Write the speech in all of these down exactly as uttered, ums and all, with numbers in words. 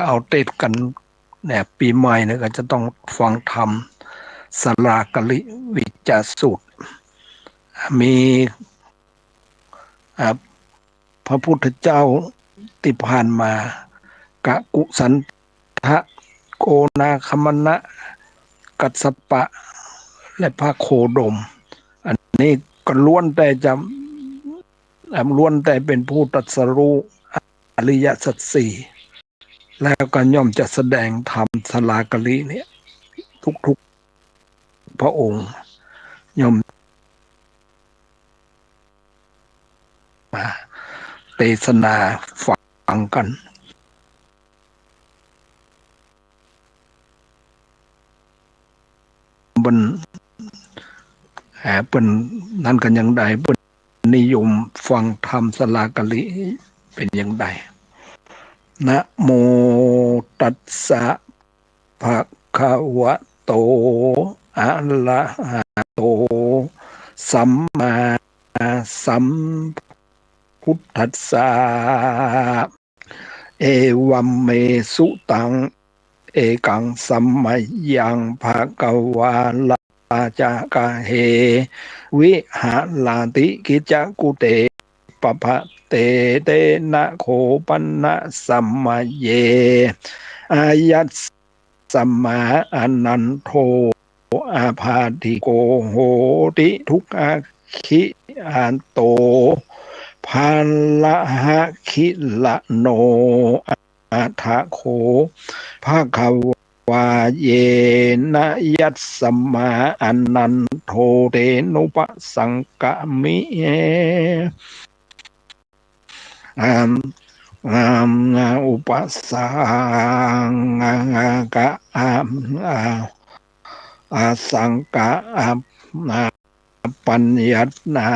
เอาติดกั๋นเนี่ย ปี๋ใหม่เนี่ยก็จะต้องฟังธรรมสาลากลิวิจจสูตร มี อ่า พระพุทธเจ้าตี้ผ่านมา กกุสันทะ โกนาคมณะ กัสสปะ และพระโคดม อันนี้ก็ล้วนแต่จะ อ่า ล้วนแต่เป๋นผู้ตรัสรู้อริยสัจสี่ แล้วก็ย่อมจะแสดงธรรมสาลากลิเนี่ย ทุกๆ พระองค์ย่อมมาเตสนาฟังกั๋น เปิ้น อ่า เปิ้นนั้นกั๋นอย่างใด เปิ้นนิยมฟังธรรมสาลากลิเป๋นอย่างใด นะโมตัสสะ ภะคะวะโต อะระหะโต สัมมาสัมพุทธัสสะ เอวัมเมสุตัง เอกังสะมะยัง ภะคะวา ราชกะเห วิหะระติ กิจจกุเต ปะภะเต เตนะ โข ปะนะ สะมะเย อายัสสะมะ อานันโท อาพาติโก โหติ ทุกขักขิ อะโต พะละหะขิละโน อะทะโข ภะคะวา เยนะ ยัสสะมะ อานันโท เตนุปะสังกะมิ เอ อัม อัม อุปะสังกะ อัม อา อาสังกะ อัม อา ปัญญัตนา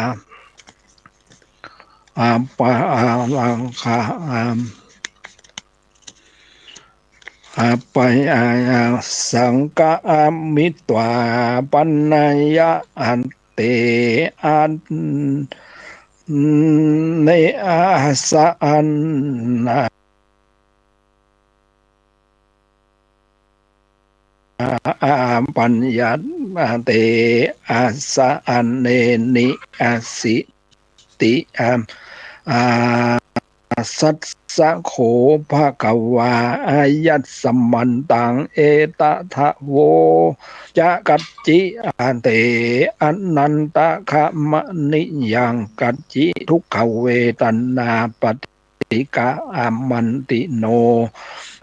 อาปะ อาลังคา อัม อาปะ อา อาสังกะ อัมมิตวา ปันนายะ อันเต อัน เน อาสะ อันนา อา ปัญญัตเต อาสะ อันเน นิ อาสิติ อา อาสัสสะโข ภะคะวา อายัสสะมันตัง เอตะทะโว จะกัจจิ อาเต อนันตะคะมะนิยัง กัจจิ ทุกขเวทนา ปะติกะ อามันติโน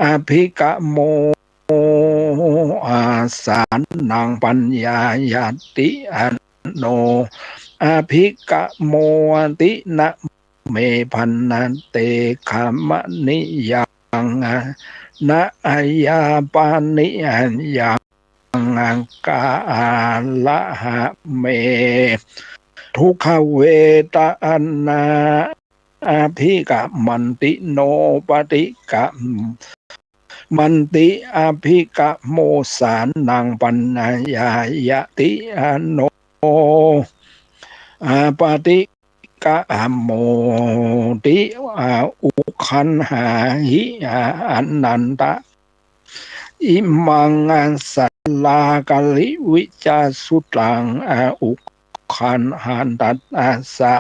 อภิกะโม อาสานัง ปัญญายาติ อโน อภิกะโมติ นะ เม พันเต คะมะนิยัง นะ อาญาปานิยัง กาละหะเม ทุกขเวทนา อภิกะมันติโน ปะติกะมันติ อภิกะโมสานัง ปัญญายาติ อโน อาปะติกะโมติ อาอุคันหาหิ อาอนันตะ อิมัง อาสาลากะลิวิจาสุตัง อาอุคันหาตัสสะ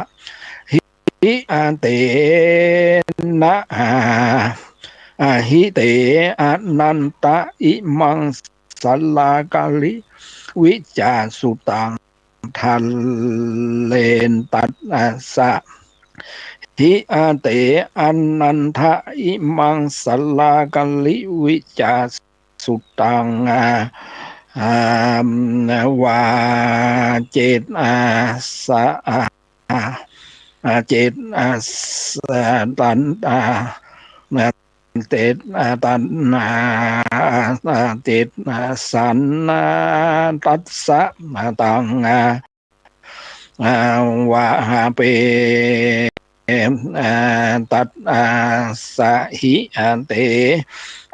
หิ อาเตนะ อา อาหิเต อนันตะ อิมัง สาลากะลิวิจาสุตัง ทัลเลนตัสสะ หิ อาเต อนันทะ อิมัง สาลากะลิวิจาสุตัง อา อาม วา เจต อาสะ อา อาเจต อาสะ ตัน อา เจต อาตัน อา อาเจต อาสัน อาตัสสะ อาตัง อา อาวาเป อาตัสสะ หิ อาเต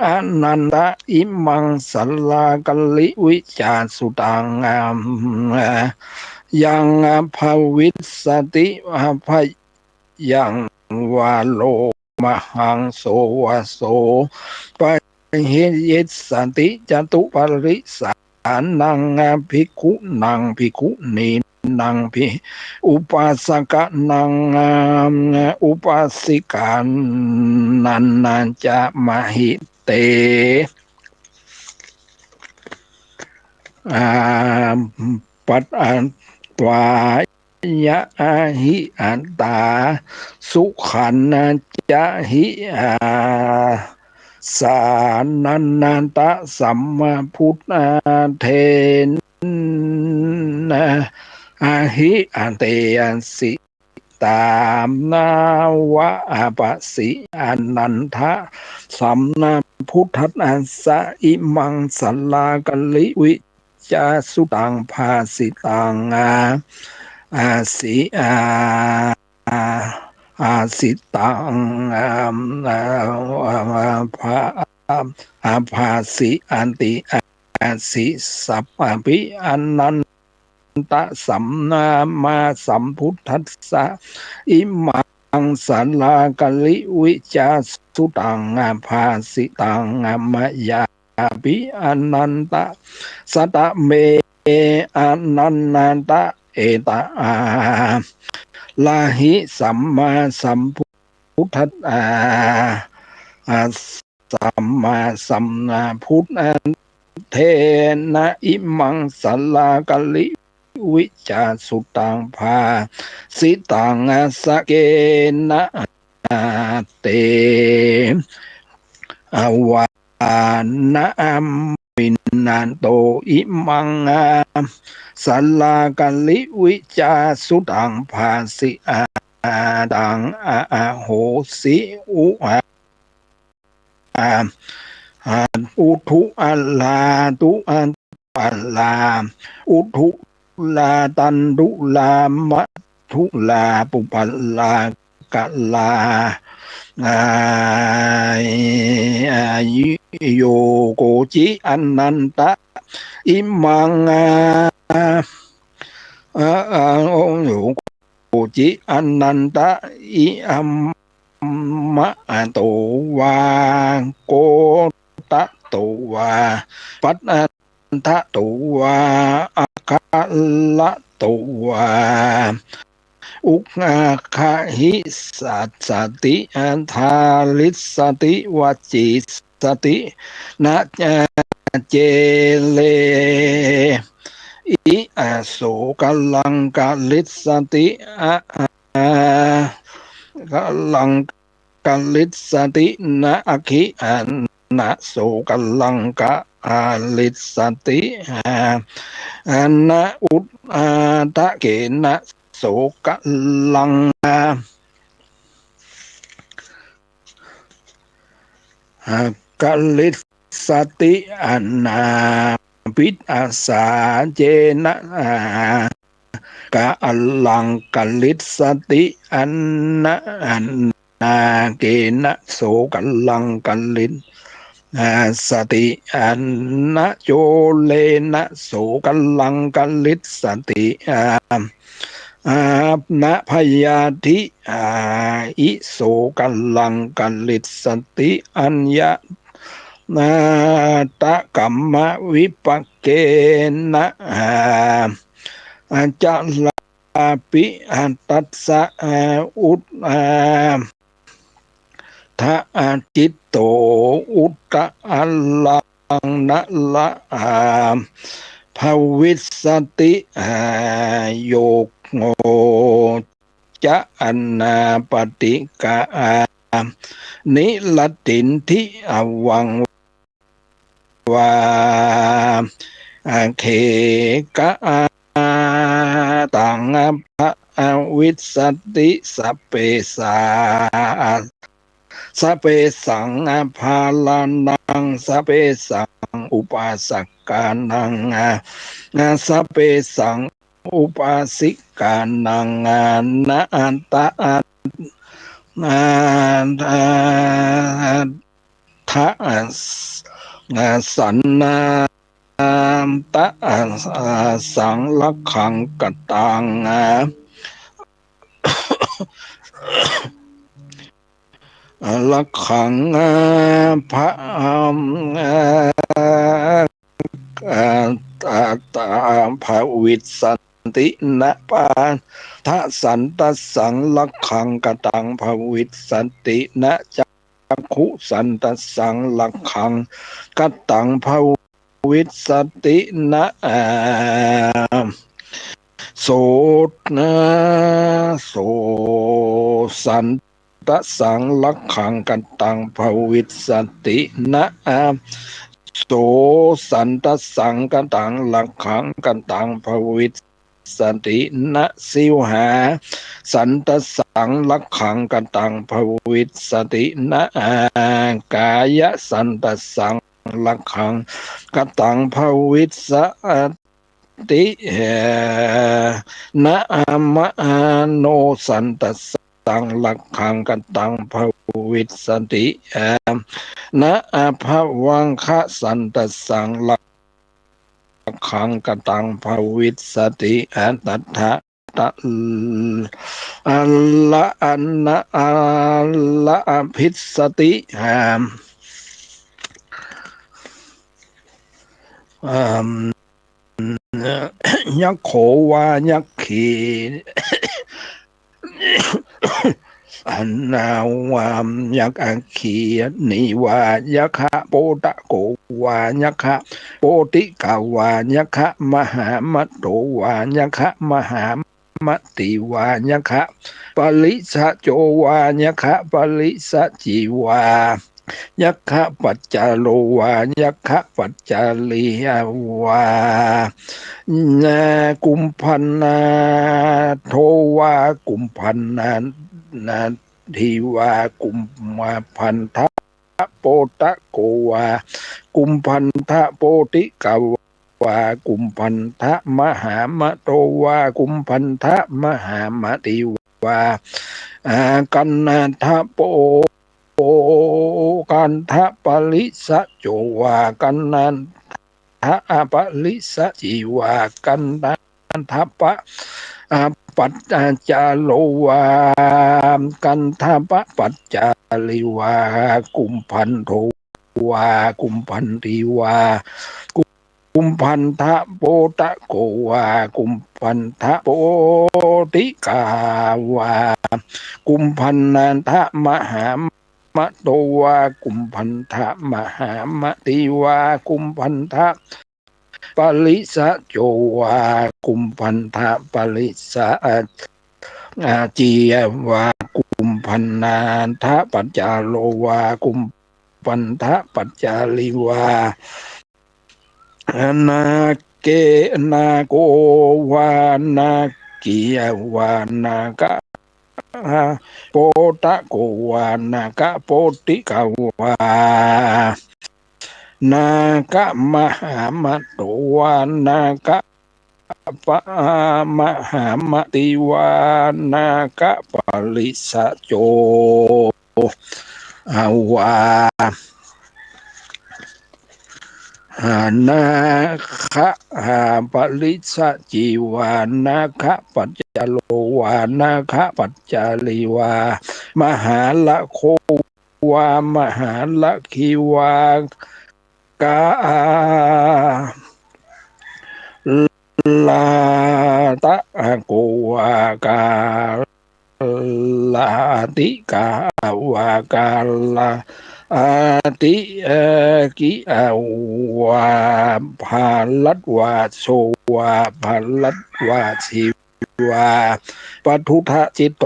อนันตะ อิมัง สาลากะลิวิจาสุตัง อา ยัง ภวิสสติ อาพยัง วาโล มหัง โส วะโส ปะ หิ ยิสสติ จตุปริสานัง ภิกขุนัง ภิกขุนีนัง ภิ อุปาสกะนัง อุปาสิกานันจะ มหิเต อา ปัตตวา ยะ อหิ อัตตา สุขันจะ หิ อา สานันตะ สัมมาพุทธา เทนะ อหิ อเต สิตา นาวะ อปะสิ อนันทะ สัมมาพุทธัสสะ อิมัง สลากลิ วิ จาสุตัง ภาสิตัง อา อาสิ อา อาสิตัง อา อา อา ภา อาภาสิอันติ อาสิสัพพิ อนันตะ สัมมาสัมพุทธัสสะ อิมัง สลากลิ วิจาสุตัง อาภาสิตัง มายา ปิ อนันตะ สะตะเม อนันตะ เอตะ อา ลาหิ สัมมาสัมพุทธัสสะ อา อา สัมมาสัมมาพุทธัสสะ เทนะ อิมัง สลากลิ วิจาสุตัง ภาสิตัง อาสะเกนะ อาเต อวานะ อามินนาโต อิมัง อา สลากลิ วิจาสุตัง ภาสิ อา ตัง อา อาโหสิ อุ อา อา อา อุทุ อาลา ตุ อา อาลา อุทุ ลา ตันทุ ลา มะทุ ลา ปุปะ ลา กะ ลา อา อายุ โย โกจิ อนันตะ อิมัง อา อา อา โย โกจิ อนันตะ อิอัม มะ โต วา โกตะ โต วา ปัตตะ โต วา อัคคะ โต วา อุคคะ หิ สัสสติ อา ทาริสสติ วจีสติ นะ เจเล อิ อา โสกะลังกะลิสสติ อา อา กะลังกะลิสสติ นะ อัคคิ อา นะ โสกะลังกะ อา ลิสสติ อา อา นะ อุท อา ทะเกนะ โสกะลัง อา อา กะลิสสติ อา นา ปิต อา สา เจนะ อา กะลังกะลิสสติ อา นะ อา นาเกนะ โสกะลังกะลิส อา สติ อา นะ โจเลนะ โสกะลังกะลิสสติ อา อา นะ พยาธิ อา อิ โสกะลังกะลิสสติ อัญญะ นา ตะกัมมะวิปะเกนะ อา อา จะลา ปิ อา ตัสสะ อา อุท อา ทะ อา จิตโต อุทธะ อา ลัง นะ ละ อา ภวิสสติ อา โยโก จะ อา นาปะติกะ อา นิรัตถินทิ อา วัง วา อา เขกะ อา ตัง อา ภะ อา วิสสติ สะเปสา สะเปสัง อา ภารานัง สะเปสัง อุปาสกานัง อา อา สะเปสัง อุปาสิกานัง อา นะ อัตตะ อา อา อา ทะ อา สันนา ตะ อา สัง ละขังกะตัง อา อา รักขัง พะ อัม อา อา อา อา ภวิสสันติ นะ ปา ทะสันตัสสัง รักขัง กตัง ภวิสสันติ นะ จักขุสันตัสสัง รักขัง กตัง ภวิสสันติ นะ อา โส นะ โสสันตัสสัง รักขัง กตัง ภวิสสันติ นะ อา โสสันตัสสัง กตัง รักขัง กตัง ภวิสสันติ นะ สิวหาสันตัสสัง รักขัง กตัง ภวิสสันติ นะ อา กายสันตัสสัง รักขัง กตัง ภวิสสันติ นะ มโนสันตัสสัง รักขัง กตัง ภวิสสันติ นะ ภวังคสันตัสสัง รักขัง กตัง ภวิสสันติ อัตถะ ตะ อะระ อะนะ อะระ ภิสสันติ อา อัม ยัคโข วา ยัคขี อะนะ วา ยัคขี นี วา ยัคขะ โปตะโก วา ยัคขะ โปติกา วา ยัคขะ มหามัตโต วา ยัคขะ มหา มติวา ยัคขะ ปริสะโจ วา ยัคขะ ปริสะจีวา ยัคขะ ปัจจาโร วา ยัคขะ ปัจจารี วา นะ กุมภัณฑโท วา กุมภัณฑนาที วา กุมภัณฑะ โปตะโก วา กุมภัณฑะ โปติกา วา กุมภัณฑะ มหามัตโต วา กุมภัณฑะ มหามติวา อา กันทัพโป กันทัพปริสะโจ วา กันทัพปริสะจีวา กันทัพปะ อา ปัจจาโร วา กันทัพปัจจารี วา กุมภัณฑโท วา กุมภัณฑี วา กุมภัณฑะ โปตะโก วา กุมภัณฑะ โปติกา วา กุมภัณฑะ มหามัตโต วา กุมภัณฑะ มหามติ วา กุมภัณฑะ ปริสะโจ วา กุมภัณฑะ ปริสะ อา อาจี วา กุมภัณฑะ ปัจจาโร วา กุมภัณฑะ ปัจจารี วา นาเก นาโก วา นากี วา นาคะ โปตะโก วา นาคะ โปติกา วา นาคะ มหามัตโต วา นาคะ ปะ มหามติ วา นาคะ ปริสะโจ อา วา นาคะ ปริสะจีวา นาคะ ปัจจาโร วา นาคะ ปัจจารี วา มหาละโค วา มหาละคี วา กา ลาตะโก วา กาลาติกา วา กาลาติ เอ่อ กิ เอ่อ วา ภารัตวาโส วา ภารัตวาสี วา ปทุทธะจิตโต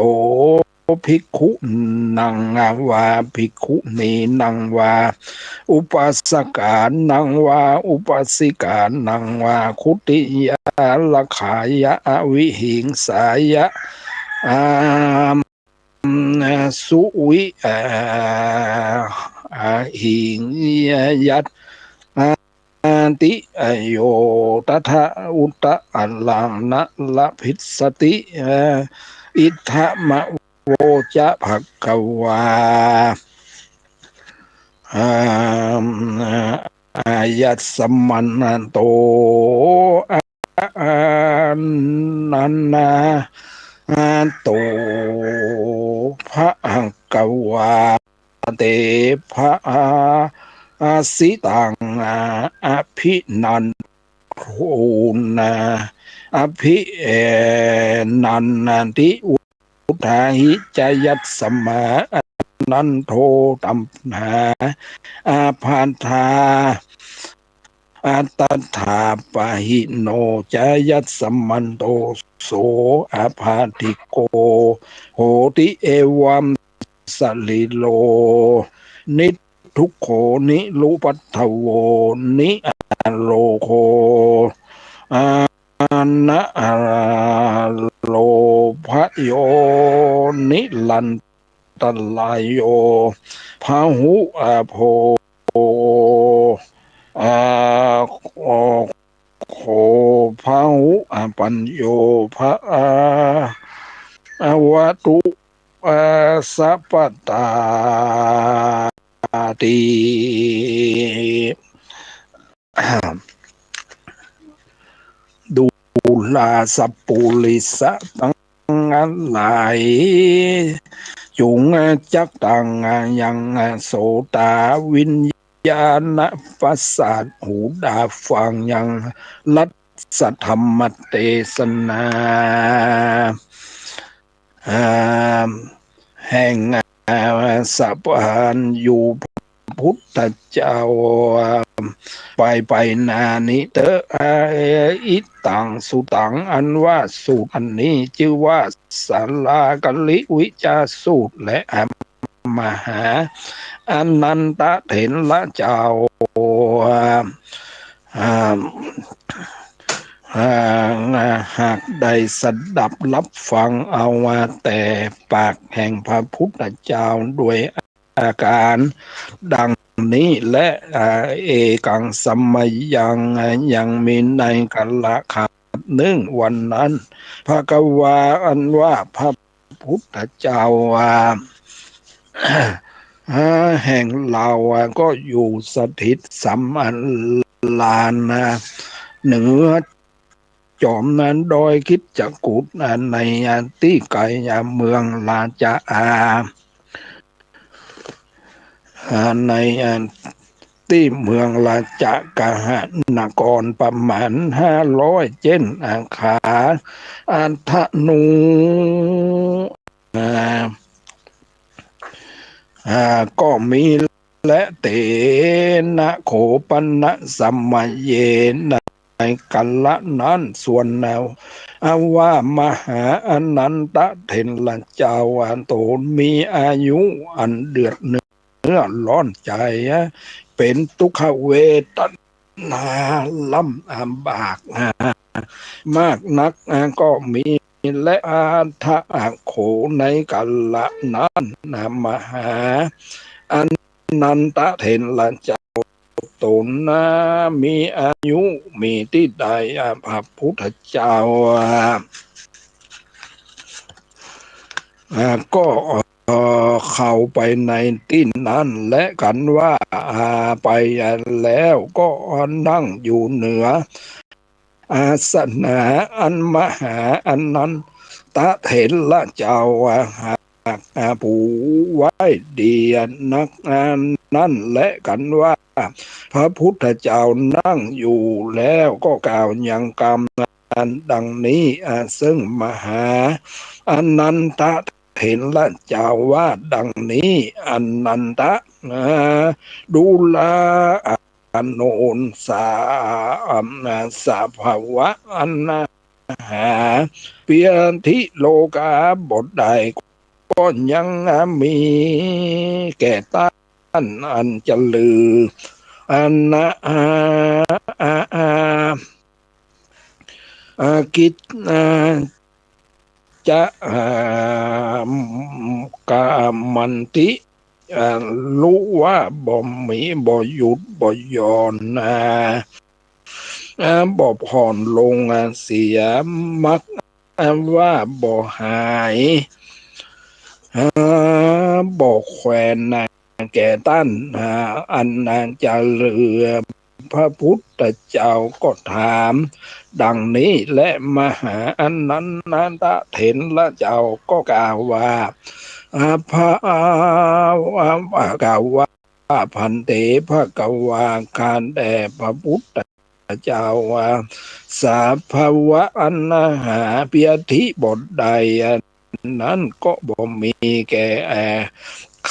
ภิกขุนัง วา ภิกขุนีนัง วา อุปาสกานัง วา อุปาสิกานัง วา ขุติยารักขายะ อวิหิงสายะ อา สุวิ เอ่อ อหิงยัต อาติ อโย ตถาอุตตะ อลัง นะ ละ ภิสสติ เอ่อ อิทธะ มะ โวจะ ภะคะวา อา อายัสมันโต อานันนาโต ภะคะวา เต ภะ อาสิตัง อภินันโทนา อภิ เอ่อ นันติ อุทาหิ จายัสมา อานันโท ตัมหา อาพาธา อัตถาปะหิโน จายัสมันโต โส อาพาธิโก โหติ เอวัม สะรีโร นิทุกโข นิรุปัทโว นิอโรโค อานะอาโลภโย นิรันตรายโย พะหุอโภ อาโค พะหุอปัญโย พะ อา อวตุ อาสะปะตาติ ดูราสัปปุริสะตังหลาย จุ่งจักตังยังโสตวิญญาณประสาท หูตาฟังยังรัตสธรรมเตสนา อ่า แห่ง อ่า สะพานยูพระพุทธเจ้า ไปไปนานิเตอะ อา อิตังสุตัง อันว่าสูตรอันนี้จื้อว่าสาลากลิวิจาสูตรแล อามหาอานันทะเถระเจ้า อ่า อ่า หากได้สดับรับฟังเอาแต่ปากแห่งพระพุทธเจ้าด้วยอาการดังนี้แล อ่า เอกังสะมะยัง ยังมีในกาละครั้งหนึ่ง วันนั้น ภะคะวา อันว่าพระพุทธเจ้าว่า แห่งเราก็อยู่สถิตสำราญเหนือจอมดอยคิชกูฏ ในตี้ไกลเมืองราชะ ในตี้เมืองราชคฤหนครประมาณห้าร้อยเจ็ดขา อัตถนุ อ่า อ่า ก็มี และเตนะโขปะนะสะมะเย ในกาละนั้นส่วนหนึ่ง อันว่ามหาอานันทะเถระเจ้าตนมีอายุอันเดือดเนื้อร้อนใจ เป็นทุกขเวทนาลำบากมากนัก ก็มี และอัตถะโข ในกาละนั้น มหาอานันทะเถระเจ้าตนมีอายุมีตี้ใด พระพุทธเจ้า อ่า ก็เข้าไปในตี้นั้น และครั้นว่า อ่า ไปแล้วก็นั่งอยู่เหนือ อาสนะอันมหาอานันทะเถระเจ้าหากผู้ไว้ดีนักนั้น และครั้นว่าพระพุทธเจ้านั่งอยู่แล้วก็กล่าวยังกำนั้นดังนี้ อ่า ซึ่งมหาอานันทะเถระเจ้าว่าดังนี้ อานันทะ อ่า ดูรา อโนนสา สะภาวะอันหาเปียทิโลกาบ่ได้ ก็ยังมีแก่ต้านอันจะลือ อันนะ อา อา อา อากิจ อา จะ อ่า กามันติ อ่า รู้ว่าบ่มี บ่หยุด บ่หย่อน อ่า อ่า บ่ผ่อนลง อ่า เสีย มัก อ่า ว่าบ่หาย อ่า บ่แควน อ่า แก่ต้าน อ่า อัน อ่า จะเหลือ พระพุทธเจ้าก็ถามดังนี้ และมหาอานันทะเถระเจ้าก็กล่าวว่า อาภา กล่าวว่า ภันเต ภะคะวา ข้าแต่พระพุทธเจ้า สาภาวะอันหาเปียธิบ่ได้นั้นก็บ่มีแก่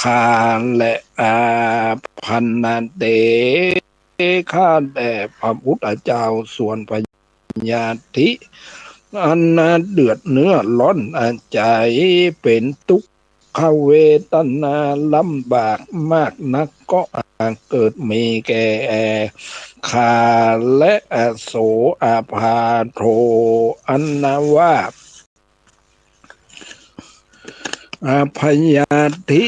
ข้าแล อาภันเต ข้าแต่พระพุทธเจ้า ส่วนพยาธิอันเดือดเนื้อร้อนใจ๋ เป๋นตุ๊กขเวทนาลำบากมากนักก็เกิดมีแก่ข้าแล โส อาภาโท อันว่า อาพยาธิ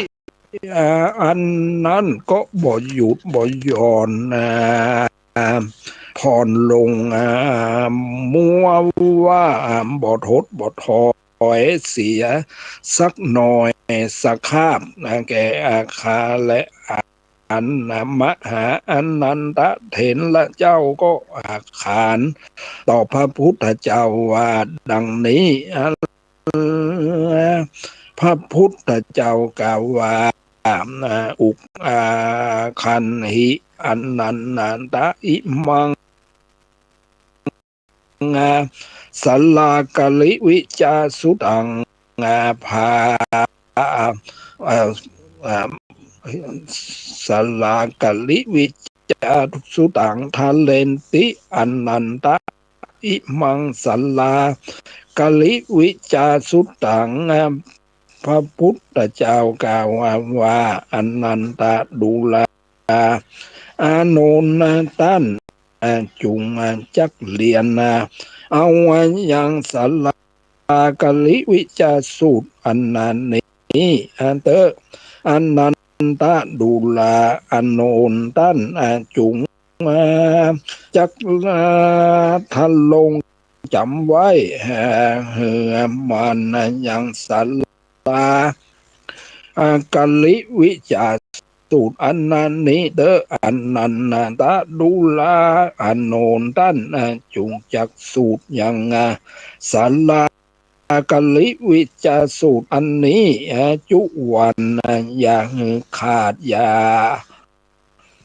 อ่า อันนั้นก็บ่หยุดบ่หย่อน อ่า ผ่อนลง อ่า มัวว่า อ่า บ่ถดบ่ถอยเสียสักหน่อยสักคาบนะ แก่ข้าแล อันมหาอานันทเถระเจ้าก็ขานต่อพระพุทธเจ้าว่าดังนี้ พระพุทธเจ้ากล่าวว่า อุคคันหิ อานันทะ อิมัง สาลากะลิวิจาสุตัง ภา เอ่อ เอ่อ สาลากะลิวิจาสุตัง ทะเลนติ อานันทะ อิมัง สาลากะลิวิจาสุตัง พระพุทธเจ้ากล่าวว่า อานันทะ ดูรา อานนท์ ต้านจุ่งจักเรียนเอายังสาลากะลิวิจาสูตรอันนี้เต๊อะ อานันทะ ดูรา อานนท์ ต้านจุ่งจักทะลงจ๋ำไว้ หื้อหมั่นยังสาลากะลิวิจาสูตรอันนี้เต๊อะ อานันทะ ดูรา อานนท์ ต้านจุ่งจักสูตรยังสาลากะลิวิจาสูตรอันนี้จุวัน อย่าหื้อขาด อย่า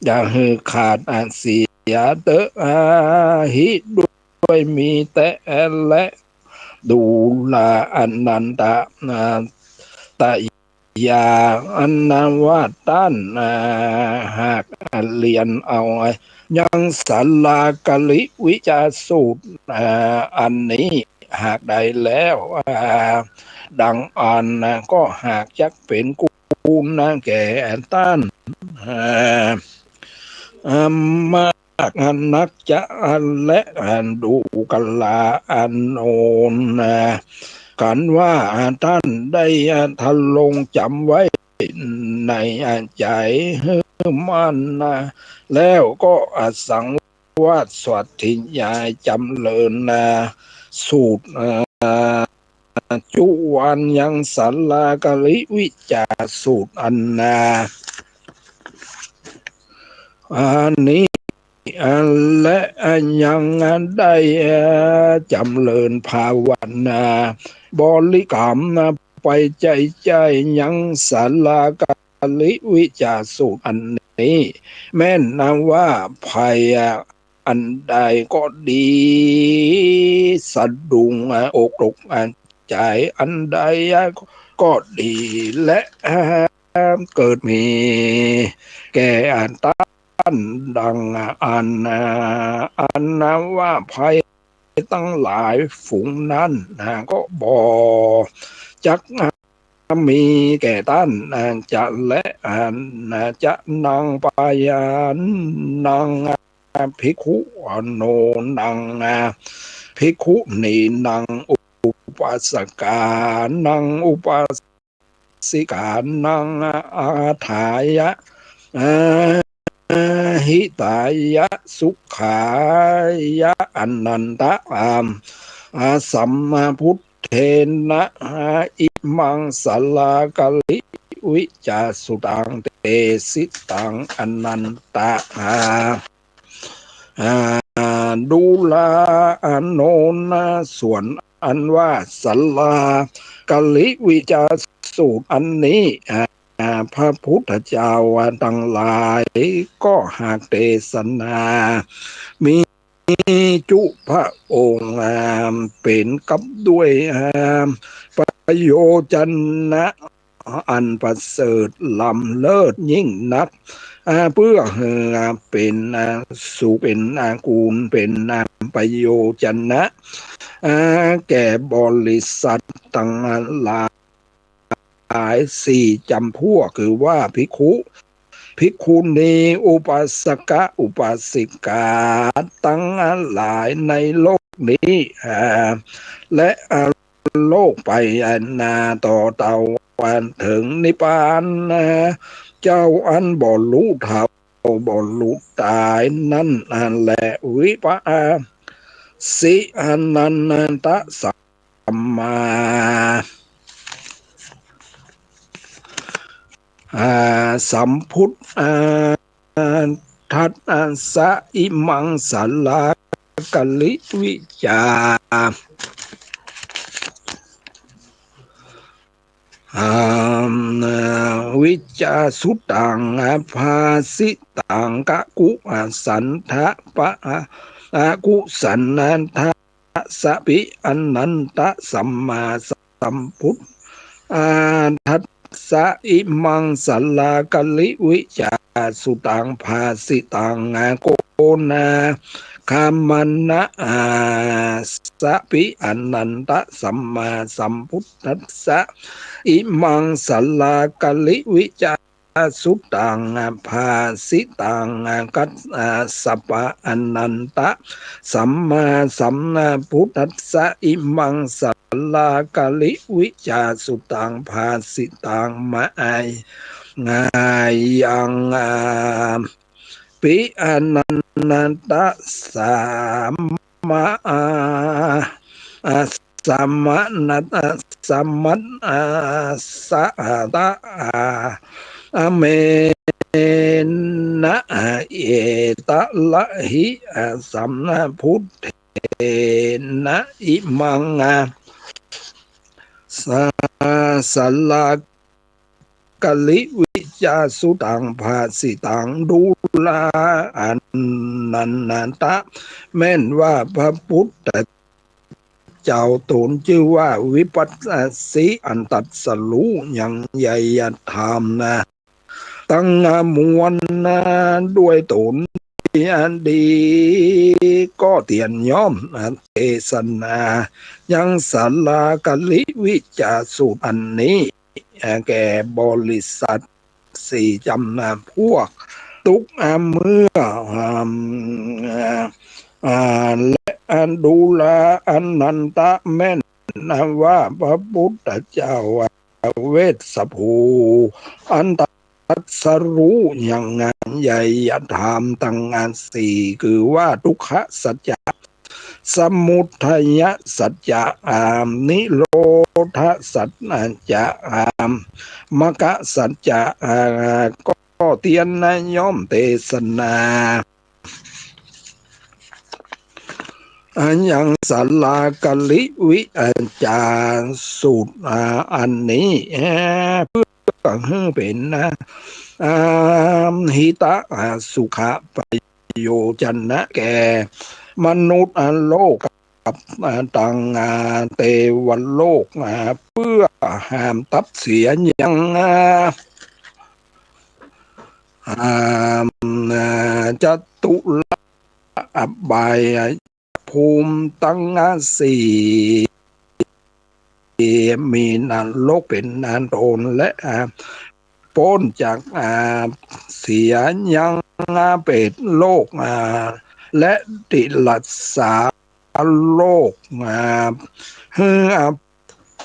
อย่าหื้อขาดเสียเต๊อะ อาหิ ด้วยมีแต๊แล ดูรา อานันทะ ตะยา อันว่าต้านหากเรียนเอายังสาลากะลิวิจาสูตรอันนี้หากได้แล้ว ดังอั้นก็หากจักเป๋นกุณแก่ต้าน มากนักจะ และดูกรา อานนท์ กันว่าต้านได้ทะลงจ๋ำไว้ในใจ๋หื้อหมั่นแล้วก็สังวาสสาธยายจ๋ำเริญสูตร จุวันยังสาลากะลิวิจาสูตรอันนี้ อันนี้ และยังได้จ๋ำเริญภาวนา บริกรรมไปใจ๋ๆ ยังสาลากะลิวิจาสูตรอันนี้ แม้นว่าภัยอันใดก็ดี สะดุ้งอกตกใจอันใดก็ดี และเกิดมีแก่ต้านดังอั้น อันว่าภัยตังหลายฝูงนั้นก็บ่จัก มีแก่ต้านจะแล จะนังปะยานัง ภิกขุโน นัง ภิกขุนีนัง อุปาสกานัง อุปาสิกานัง อาทายะ อาหิตายะ สุขายะ อานันทะ สัมมาพุทเทนะ อิมังสาลากะลิวิจาสุตัง เตสิตัง อานันทะ ดูรา อานนท์ ส่วนอันว่าสาลากะลิวิจา สูตรอันนี้ อ่า พระพุทธเจ้าตังหลายก็หากเตสนา มีจุพระองค์ อ่า เป๋นกับด้วย อ่า ประโยชนะอันประเสริฐล้ำเลิศยิ่งนัก อ่า เปื้อหื้อเป๋น อ่า สุข เป๋น อ่า กูล เป๋น อ่า ประโยชนะ อ่า แก่บริษัทตังหลาย หลายสี่จ๋ำพวก คือว่าภิกขุ ภิกขุณี อุปาสกะ อุปาสิกา ตังหลายในโลกนี้ อ่า และ อ่า โลกไป อ่า นา ต่อเต๋าวันเถิงนิพพาน อ่า เจ้าอันบ่ฮู้เฒ่าบ่ฮู้ต๋ายนั้น อ่า แล วิปัสสิ อานันตะสัมมา อ่า สัมพุทธัสสะ อิมังสาลากลิวิจา อ่า วิจาสุตัง ภาสิตัง กะกุสันทะปะ อะกุสันทะ สะปิ อานันตะสัมมาสัมพุทธัสสะ อิมังสาลากลิวิจาสุตัง ภาสิตัง โกนาคามนะ อ่า สะปิ อานันตะสัมมาสัมพุทธัสสะ อิมังสาลากลิวิจา สุตัง ภาสิตัง กัสสปะ อานันตะสัมมาสัมพุทธัสสะ อิมังสาลากลิวิจาสุตัง ภาสิตัง มะอายัง อ่า ปิ อานันตะสัมมา อ่า อ่า สมณะ สมณะ สะ ตะ อา เมนะ เอตะละหิ อา สัมนะ พุทเธนะ อิมัง อา สา สาลากลิวิจาสุตัง ภาสิตัง ดูรา อานันตะ แม่นว่าพระพุทธ เจ้าต๋นจื้อว่าวิปัสสิ อันตรัสฮู้ยังไยยธรรมนะ ตังมวลนะ ด้วยต๋นดี ก็เตียนย่อมเตสนา ยังสาลากลิวิจาสุตังอันนี้ แก่บริษัทสี่จ๋ำพวก ตุ๊ก เมื่อ อ่า อ่า และ ดูรา อานันตะ แม่นว่าพระพุทธเจ้า เวสสะภู อันตรัสฮู้ยังไยยธรรมตังสี่ คือว่าทุกขสัจจะ สมุทัยสัจจะ อ่า นิโรธสัจจะ อ่า มรรคสัจจะ อ่า ก็เตียนย่อมเตสนา อ่า ยังสาลากลิวิจาสุตัง อ่า อันนี้ อ่า เปื้อหื้อเป๋นนะ อ่า หิตะ อ่า สุขะ ประโยชนะ แก่มนุษย์โลก กับ อ่า ตัง อ่า เตวโลก อ่า เปื้อห้ามตัดเสียยัง อ่า อ่า จตุรอบายภูมิตังสี่ มีนรกเป๋นอันตน และ อ่า ป๊นจาก อ่า เสียยัง อ่า เปรตโลก อ่า และติรัจฉาโลก อ่า หื้อ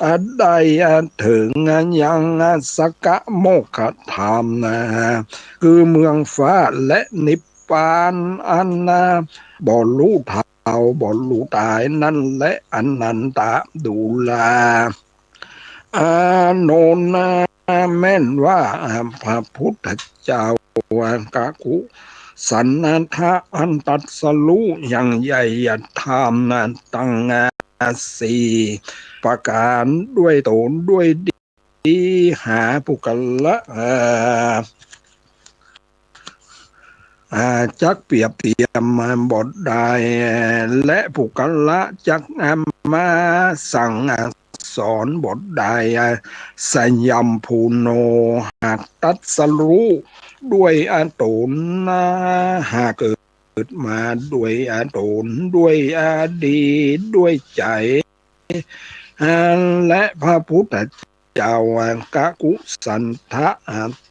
อ่า ได้ อ่า เถิง อ่า ยัง อ่า สกะโมกขธรรม อ่า คือเมืองฟ้าและนิพพาน อัน อ่า บ่ฮู้เฒ่าบ่ฮู้ต๋ายนั้นแล อานันตะ ดูรา อานนท์ แม่นว่าพระพุทธเจ้า กะกุสันทะ อันตรัสฮู้ยังไยยธรรมตังสี่ประก๋านด้วยต๋นด้วยดี หาปุคคละ อ่า อ่า จักเปรียบเทียมบ่ได้ และปุคคละจักมาสั่งสอนบ่ได้ สยามภูโน หากตรัสรู้ด้วยตน หากเกิดมาด้วยตน ด้วยดี ด้วยใจ๋ และพระพุทธเจ้ากักกุสันทะ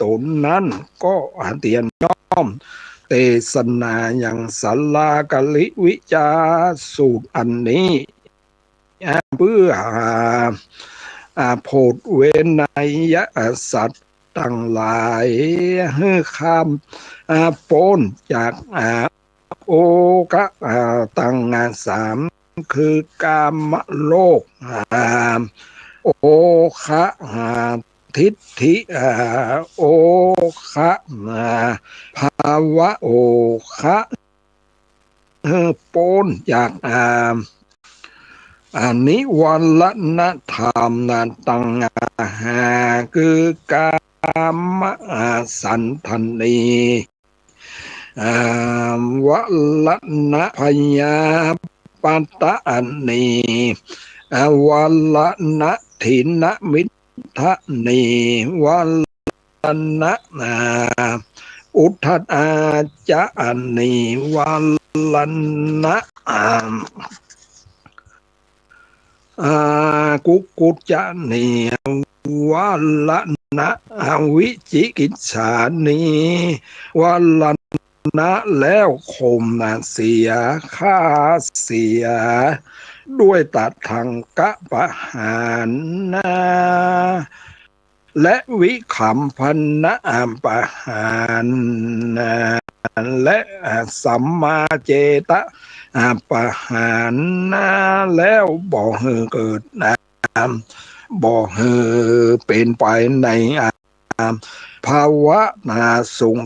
ต๋นนั้นก็เตียนย่อมเตสนายังสาลากลิวิจาสูตรอันนี้ เปื้อ อ่า โผดเวไนยสัตว์ตังหลายหื้อข้าม อ่า ป๊นจาก อ่า โอคะ อ่า ตัง อ่า สาม คือกามโลก อ่า โอคะ อ่า ทิฏฐิ อ่า โอคะ อ่า ภาวะโอคะ หื้อป๊นจาก อ่า อ่า นิวรณธรรมตังห้า คือกาม อ่า ฉันทะนี อ่า วรณะพยาบาทะนี อ่า วรณะถินมิททะนี วรณะ อ่า อุทธัจจะนี วรณะ อ่า อ่า กุกุจจะนี วรณะ อ่า วิจิกิจฉานี วรณะ แล้วข่มเสีย ฆ่าเสีย ด้วยตะทังกะประหาร และวิคัมพนะประหาร และสัมมาเจตประหาร แล้วบ่หื้อเกิด บ่หื้อเป๋นไปในภาวะสง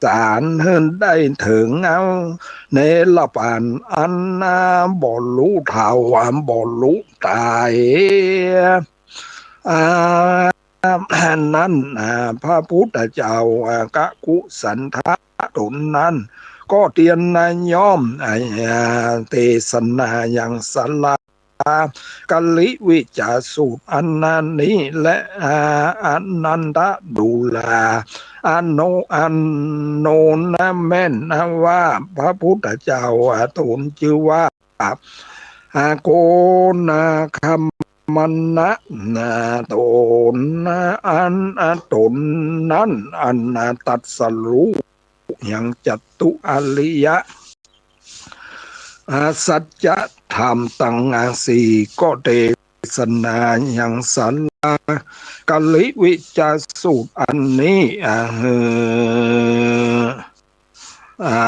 สาร หื้อได้เถิงเอาเนรปานอันบ่ฮู้เฒ่า บ่ฮู้ต๋าย อ่า นั้น อ่า พระพุทธเจ้า อ่า กักกุสันทะต๋นนั้น ก็เตียนย่อม อ่า เตสนายังสาลากลิวิจาสูตรอันนี้ และ อ่า อนันทะดูรา อโน อโนนะแม่นว่าพระพุทธเจ้า อ่า ต๋นจื้อว่า อ่า โกนาคมนะ อ่า ต๋น อัน อ่า ต๋นนั้น อัน อ่า ตรัสรู้ยังจตุอริยะ อ่า สัจธรรมตัง อ่า สี่ ก็เตสนายังสาลากลิวิจาสูตรอันนี้ อ่า หื้อ อ่า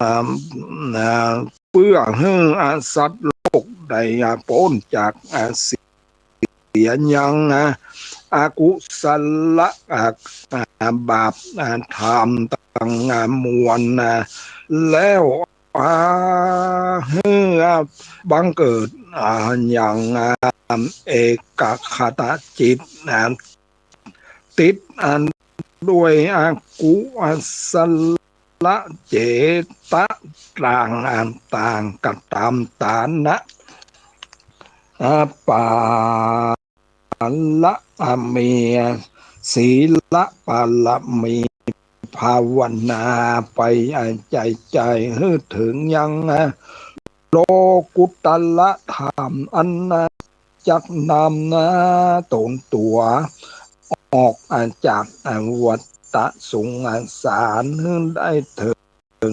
อ่า เปื้อหื้อ อ่า สัตว์โลกได้ อ่า ป๊นจาก อ่า เสียยัง อ่า อกุศละ อ่า อ่า บาป อ่า ธรรมตัง อ่า มวล อ่า แล้ว อ่า หื้อ อ่า บังเกิด อ่า ยัง อ่า เอกัคคตจิต อ่า ติดอันด้วยอกุศลเจตนาต่างๆ ก็ต๋ามต๋านะ อ่า ปาระมี ศีลปารมี ภาวนาไป อ่า ใจ๋ๆ หื้อเถิงยัง อ่า โลกุตระธรรมอัน อ่า จักนำ อ่า ต๋นตั๋วออก อ่า จาก อ่า วัฏฏะสงสาร หื้อได้เถิ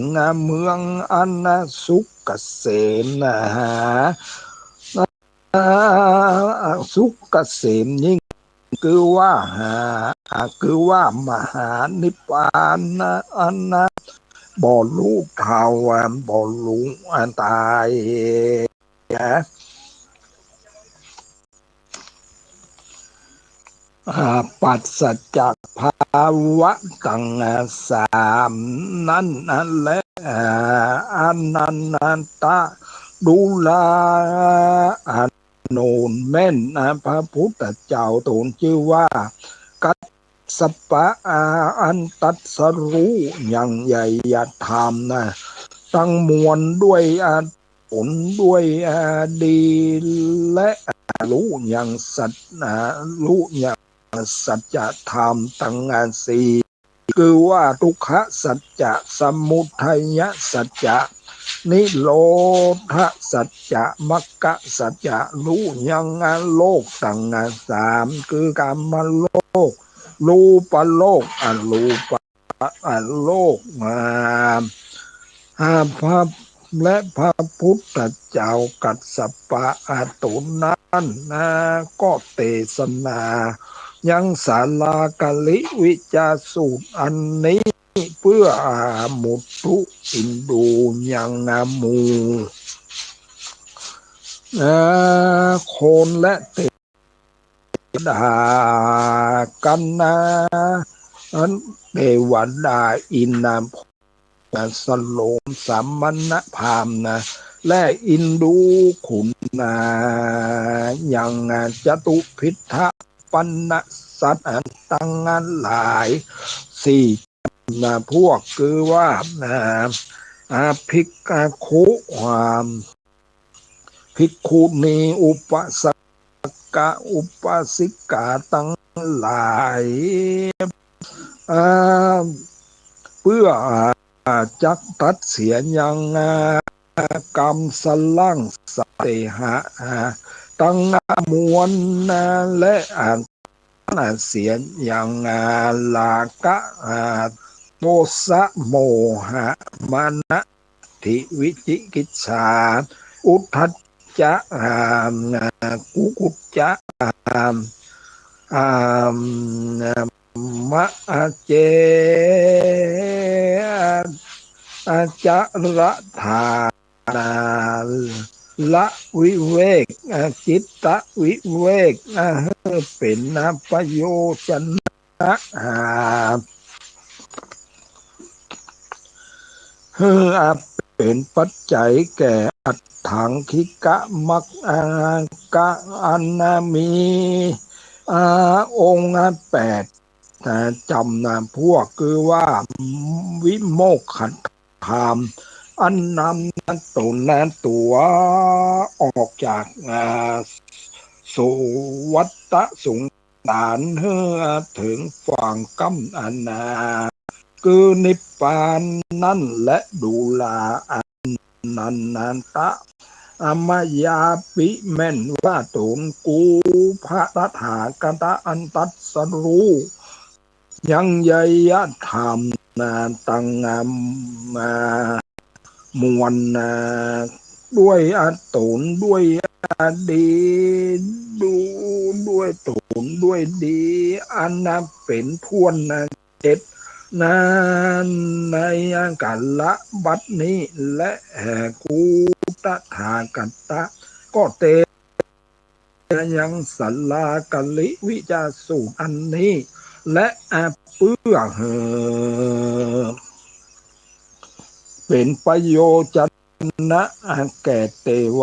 ง อ่า เมืองอัน อ่า สุขเกษม อ่า หา อ่า สุขเกษมยิ่ง คือว่าหา อ่า คือว่ามหานิพพานนะ อันนะ บ่ฮู้เฒ่า อ่า บ่ฮู้ อ่า ต๋าย อ่า อ่า ปราศจากภาวะตัง อ่า สามนั้น นั่นแหละ อ่า อนันทะดูรา อัน โน่นแม่นนะ พระพุทธเจ้าต๋นจื้อว่า กัสสปะ อา อันตรัสฮู้ยังไยยธรรมนะ ตังมวลด้วยอา ผลด้วยอาดี และฮู้ยังสัจ ฮู้ยังสัจธรรมตังสี่ คือว่าทุกขสัจจะ สมุทัยสัจจะ นิโรธสัจจะ มรรคสัจจะ ฮู้ยังโลกตังสาม คือกามโลก รูปโลก อรูป อโลก อ่า อ่า พระ และพระพุทธเจ้ากัสสปะ อ่า ต๋นนั้นนะ ก็เตสนา ยังสาลากลิวิจาสูตรอันนี้ เปื้อ อ่า มุทุอินดูยัง อ่า หมู่ อ่า คนและเต ดากัณฑ์นะ อันเตวดาอินทร์พรหม สโลมสมณพราหมณ์นะ และอินดูขุนนะ ยังจตุพิทะปัณณสัตว์ตังหลายสี่ นะ พวกคือว่า อ่า อ่า ภิกขุ ความ ภิกขุณี อุปาสกะ อุปาสิกาตังหลาย อ่า เปื้อ อ่า จักตัดเสียยัง อ่า กำสลังสเตหะ อ่า ตังมวลนะ และ อ่า เสียยัง อ่า ราคะ อ่า โทสะ โมหะ มานะ ทิฏฐิ วิจิกิจฉา อุทธัจจะ อ่า กุกุจจะ อ่า อ่า มะ อาเจ อาจาระทา ละวิเวก จิตตวิเวก หื้อเป๋นประโยชนะ หื้อเป๋นปัจจัยแก่อัฏฐังคิกะมรรค กะอันมี องค์แปด จำนะ พวกคือว่า วิโมกขธรรม อันนำตนตัวออกจาก อ่า โสวัฏฏะสงสาร หื้อเถิงฝั่งก้ำอันนา คือนิพพานนั้นแล ดูรา อัน นันตะ อมยาปิ แม่นว่าตนกู พระตถาคตะ อันตรัสฮู้ยังไยยธรรมนา ตัง อ่า มวลนา ด้วยอาตน ด้วยอาดี ดู ด้วยตน ด้วยดี อันนับเป๋นถ้วนนา เจ็ด นั้น ในกาละบัดนี้แล แห่งกูตถาคตะ ก็เต ยังสาลากลิวิจาสูตรอันนี้ และเปื้อหื้อเป๋นประโยชนะแก่เตว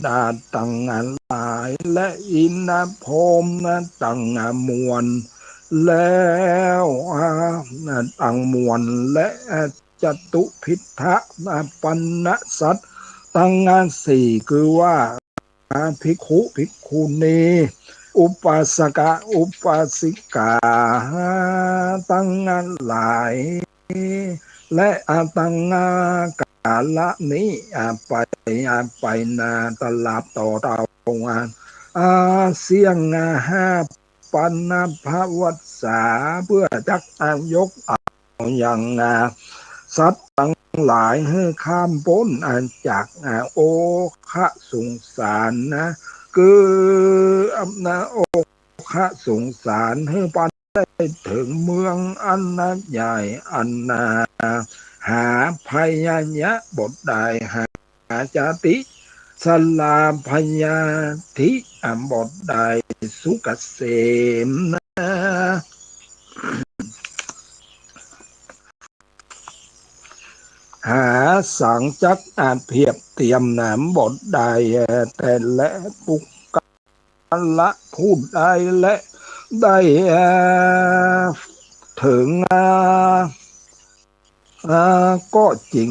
ดาตังหลาย และอินทร์พรหมตังมวล แล้วตังมวล และจตุพิทะปัณณสัตว์ตังสี่ คือว่า ภิกขุ ภิกขุณี อุปาสกะ อุปาสิกาตังหลาย และตังกาละนี้ไป ไปนา ตลอดต่อเตา อาเสี้ยงห้าปัณณพรรษา เปื้อจักยกเอายังสัตว์ตังหลายหื้อข้ามป๊นจากโอฆะสงสารนะ คือโอฆะสงสาร หื้อไปได้เถิงเมืองอันใหญ่อันนา หาภัยยะบ่ได้ หาชาติชราพยาธิบ่ได้ สุขเกษมนะ หาสังจักอาเพียบเตียมนะบ่ได้ แต่แลปุคค ละผู้ใดแลได้ เอ่อ เถิง เอ่อ เอ่อ ก็จึง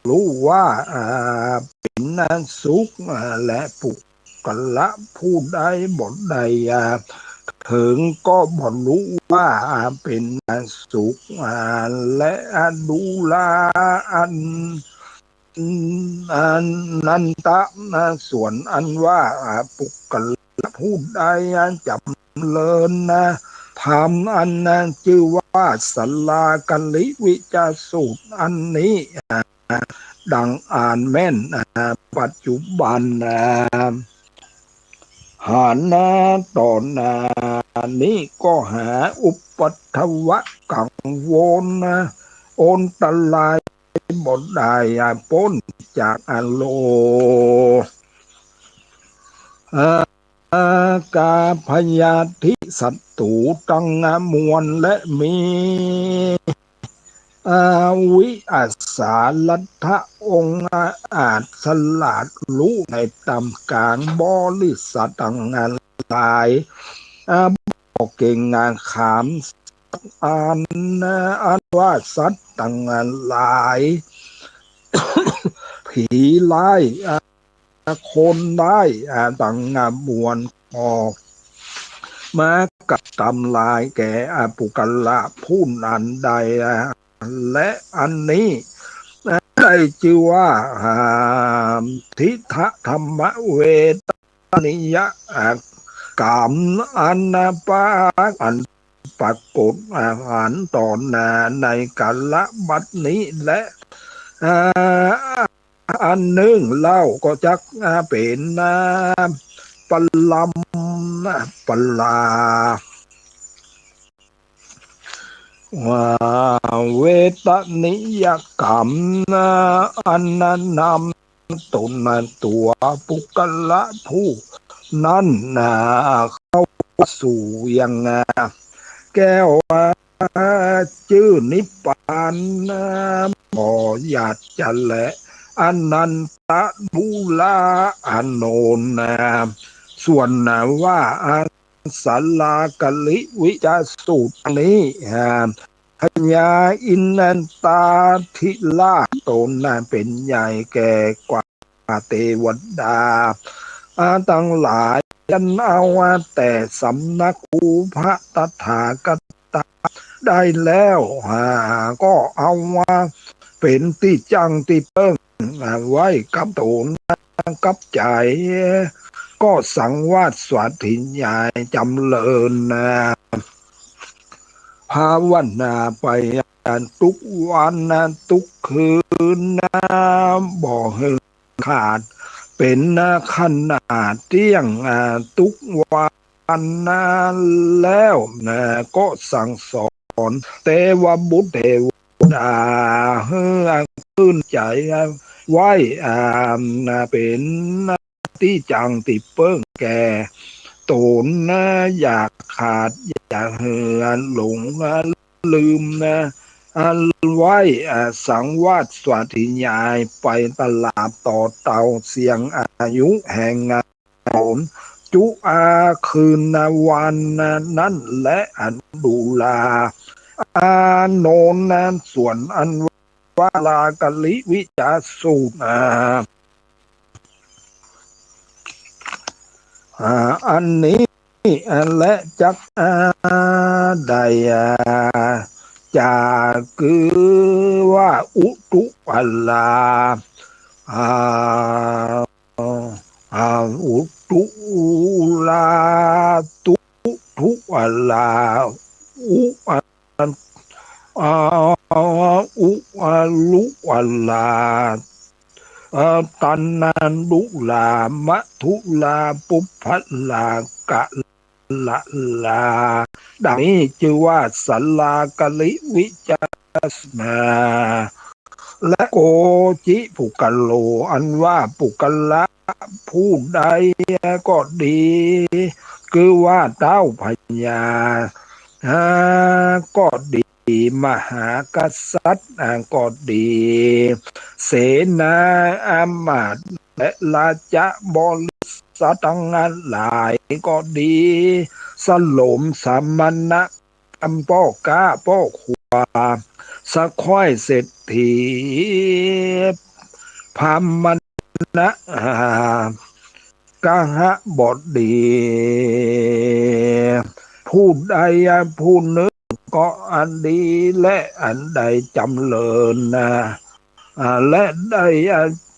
รู้ว่า เอ่อ เป๋นสุข เอ่อ และปุคคละผู้ใดบ่ได้ เอ่อ เถิงก็บ่ฮู้ว่า เอ่อ เป๋นสุข เอ่อ และดูราอัน อันนันตะ ส่วนอันว่า เอ่อ ปุคคละผู้ใดจำเริญธรรมอันจื้อว่าสาลาคริวิจจสูตรอันนี้ ดังอ่านแม่น ปัจจุบัน หา ต่อหน้านี้ก็หาอุปัทวะกังวล อันตรายบ่ได้ป๊นจาก โล เอ่อ กาพยาธิศัตรูตังมวลและมี เอ่อ วิสารัตถะองอาจฉลาดฮู้ในธรรมกลางบริษัทตังหลาย เอ่อ บ่เกรงขามสักอัน อันว่าสัตว์ตังหลาย ผีร้าย คนร้าย ตังมวลออก มากระทำลายแก่ปุคคละผู้นั้นได้ และอันนี้ได้จื้อว่า ทิฏฐธรรมเวทนิยกรรม อันปรากฏ อันต่อหน้าในกาละบัดนี้ และ อันนึ่งเล่าก็จักเป๋น ปรำ ปรา เวทนิยกรรม อันนำตนตัวปุคคละผู้นั้นเข้าสู่ยังแก้ว จื้อนิพพาน บ่อยากจะแล อันนันตะดูราอานนท์ ส่วนว่าสาลาคริวิจจสูตรนี้ พญาอินทาธิราชตนเป๋นใหญ่แก่กว่าเตวดาตังหลาย อันเอาแต่สำนักครูพระตถาคต ได้แล้ว ก็เอาเป๋นตี้จั้งตี้เปิ้งไว้กับต๋นกับใจ๋ ก็สังวาสสาธยายจำเริญภาวนาไปทุกวันทุกคืน บ่หื้อขาด เป๋นขนาดเตี้ยงทุกวัน แล้วก็สั่งสอนเตวบุตรเตวดาหื้อขึ้นใจ๋ไว้เป๋นตี้จั้งตี้เปิ้งแก่ต๋น อย่าขาดอย่าหื้อหลงลืมไว้ สังวาสสาธยายไปตลอดต่อเต้าเสี้ยงอายุแห่งต๋น จุอาคืนวันนั้นแล อันดูราอานนท์ ส่วนอันว่าสาลาคริวิจจสูตร อันนี้แลจักได้ จักคือว่าอุตุอารา อุตุอารา ตุ ตุอารา อุอา อุอารุอารา ตันนาดุรา มัทธุรา ปุพพรา กะละรา ดังนี้จื้อว่าสาลาคริวิจจสนา และโกจิปุคคโล อันว่าปุคคละผู้ใดก็ดี คือว่าท้าวพญาก็ดี มหากษัตริย์ก็ดี เสนาอามาตย์และราชบริ สัตว์ตังหลายก็ดี สโหมสมณะ ป้อก๊าป้อควา สะใคว้เศรษฐี พราหมณะ อ่า กหบดี ผู้ใดผู้นึ่งก็อันดี และอันได้จ๋ำเริญนะ อ่า และได้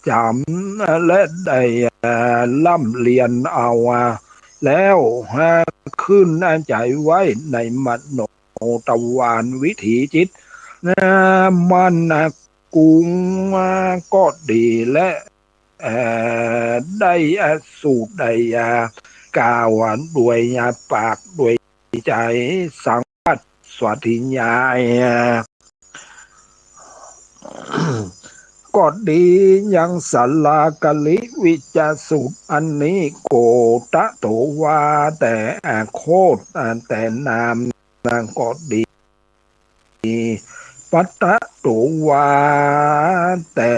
จ๋ำ และได้ร่ำเรียนเอาแล้ว อ่า ขึ้นใจ๋ไว้ในมโนทวารวิถีจิต อ่า มั่นกุงก็ดี และ เอ่อ ได้สูตรได้กล่าวด้วยปากด้วยใจ๋ สังวาสสาธยาย ก็ดี ยังสลากลิวิจจสูตรอันนี้ โกตโตวา แต่โคต แต่นามก็ดี ปัตตโตวา แต่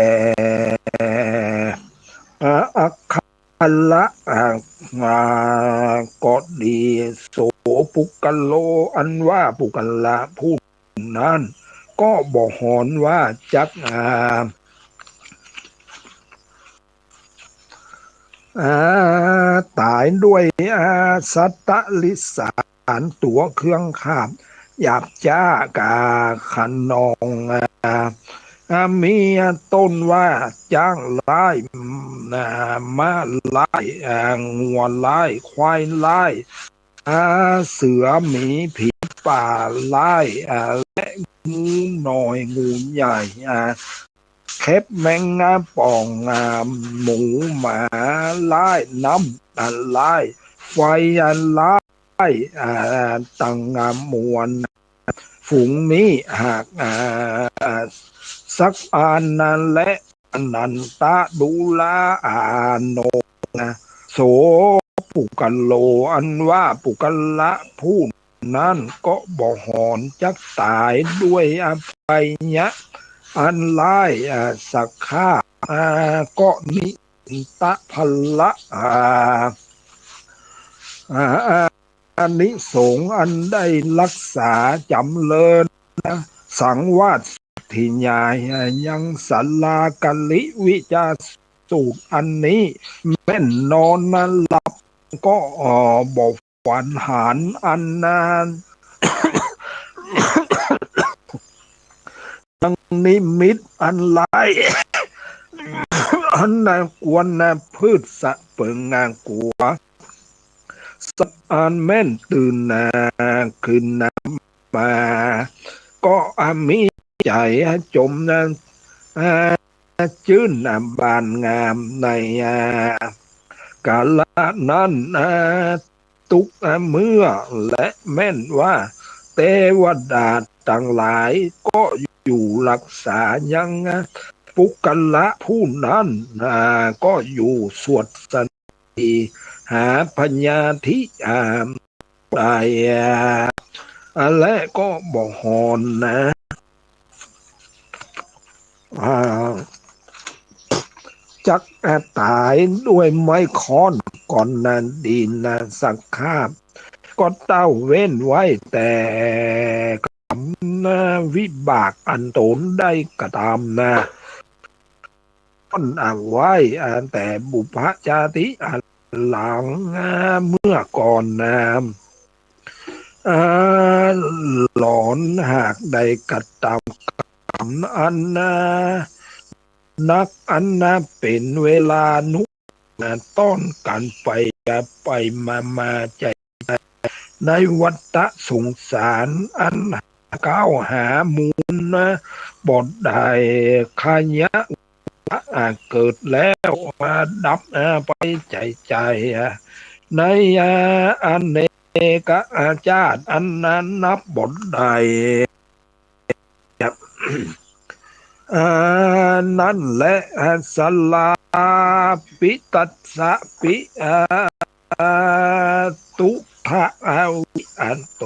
อักขระก็ดี โสปุคคโล อันว่าปุคคละผู้นั้น ก็บ่หอนว่าจัก อ่า อ่า ต๋ายด้วย อ่า สัตว์ติรัจฉานตั๋วเคืองคาบ หยาบจ๊า กา คะนอง อ่า อ่า มีต้นว่าจ๊างร้าย อ่า ม้าร้าย อ่า งัวร้าย ควายร้าย อ่า เสือหมีผีป่าร้าย อ่า และงูน้อยงูใหญ่ อ่า เข็บแมงป่อง อ่า หมูหมาร้าย น้ำร้าย ไฟร้าย อ่า ตังมวล ฝูงนี้หาก อ่า สักอันนั้นแล อนันทะดูรา อาโนนะ โสปุคคโล อันว่าปุคคละผู้นั้นก็บ่หอนจักต๋ายด้วยอภัยยะอันร้าย อ่า สักข้า อ่า ก็นิมิตพละ อ่า อ่า อานิสงส์อันได้รักษาจ๋ำเริญนะ สังวาสสาธยาย ยังสลากลิวิจจสูตรอันนี้ แม่นนอนหลับก็บ่ฝันหันอันนั้น ยังนิมิตอันร้าย อันควรนะ พืชสะเปิงงากั๋ว สักอันแม่นตื่นนาขึ้นนามา ก็อามีใจ๋จ๋มนะ อ่า จื้นนะบานงามใน อ่า กาละนั้น อ่า ตุ๊กเมื่อ และแม่นว่าเตวดาตังหลายก็อยู่รักษายังปุคคละผู้นั้น อ่า ก็อยู่สวดสนีหาพยาธิ อ่า ได้ อ่า และก็บ่หอนนะ อ่า จักต๋ายด้วยไม้ค้อนก่อนนาดีนาสักข้าบ ก็เต้าเว้นไว้แต่กรรมนะ วิบากอันตนได้กระทำนะ ต้นเอาไว้ อ่า แต่บุพชาติอันหลัง อ่า เมื่อก่อนนะ อ่า หลอนหากได้กระทำกรรมอันนะ นักอันนะ เป๋นเวลานุ อ่า ต้อนกั๋นไป ไปมามาใจ๋ ในวัฏสงสารอันก้าวหามูลนะบ่ได้ ขยะ อ่า เกิดแล้ว อ่า ดับ อ่า ไปใจ๋ใจ๋ อ่า ใน อ่า อเนกอาชาติอันนั้นนับบ่ได้ อ่า นั้นแล อ่า สลาปิตัสสะปิ อ่า ตุทะอาวิอันโต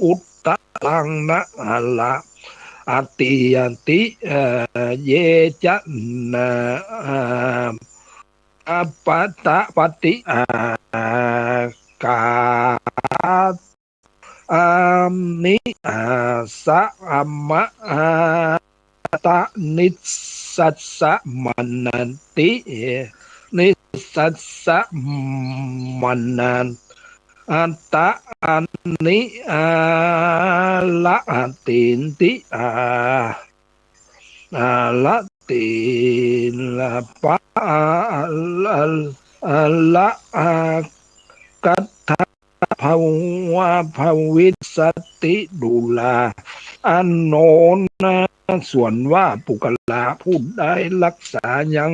อุตตะลังนะอะละ อติยติ เอ่อ เยจะนะ อ่า ปะตะปะติ อากา อานิ อาสะ อามะ อาตะ นิสสัสสะ มะนันติ นิสสัสสะ มะนัน อัตตะ อานิ อาละ อาตินติ อา อาละ ติลปะ อาละ อาละ อากัตถะ ภวะ ภวิสสติ ดูรา อโนนะ ส่วนว่าปุคคละผู้ใดรักษายัง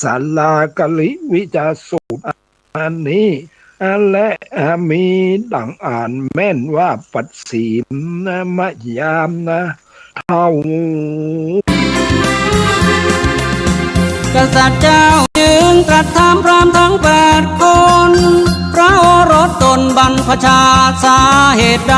สาลากริวิจาสูตรอันนี้ และมีดั่งอ่านแม่นว่าปัดฉิมมยามนะ เท่า กษัตริย์เจ้าจึงตรัสถามพราหมณ์ทั้งแปดคน พระโอรสตนบรรพชาสาเหตุใด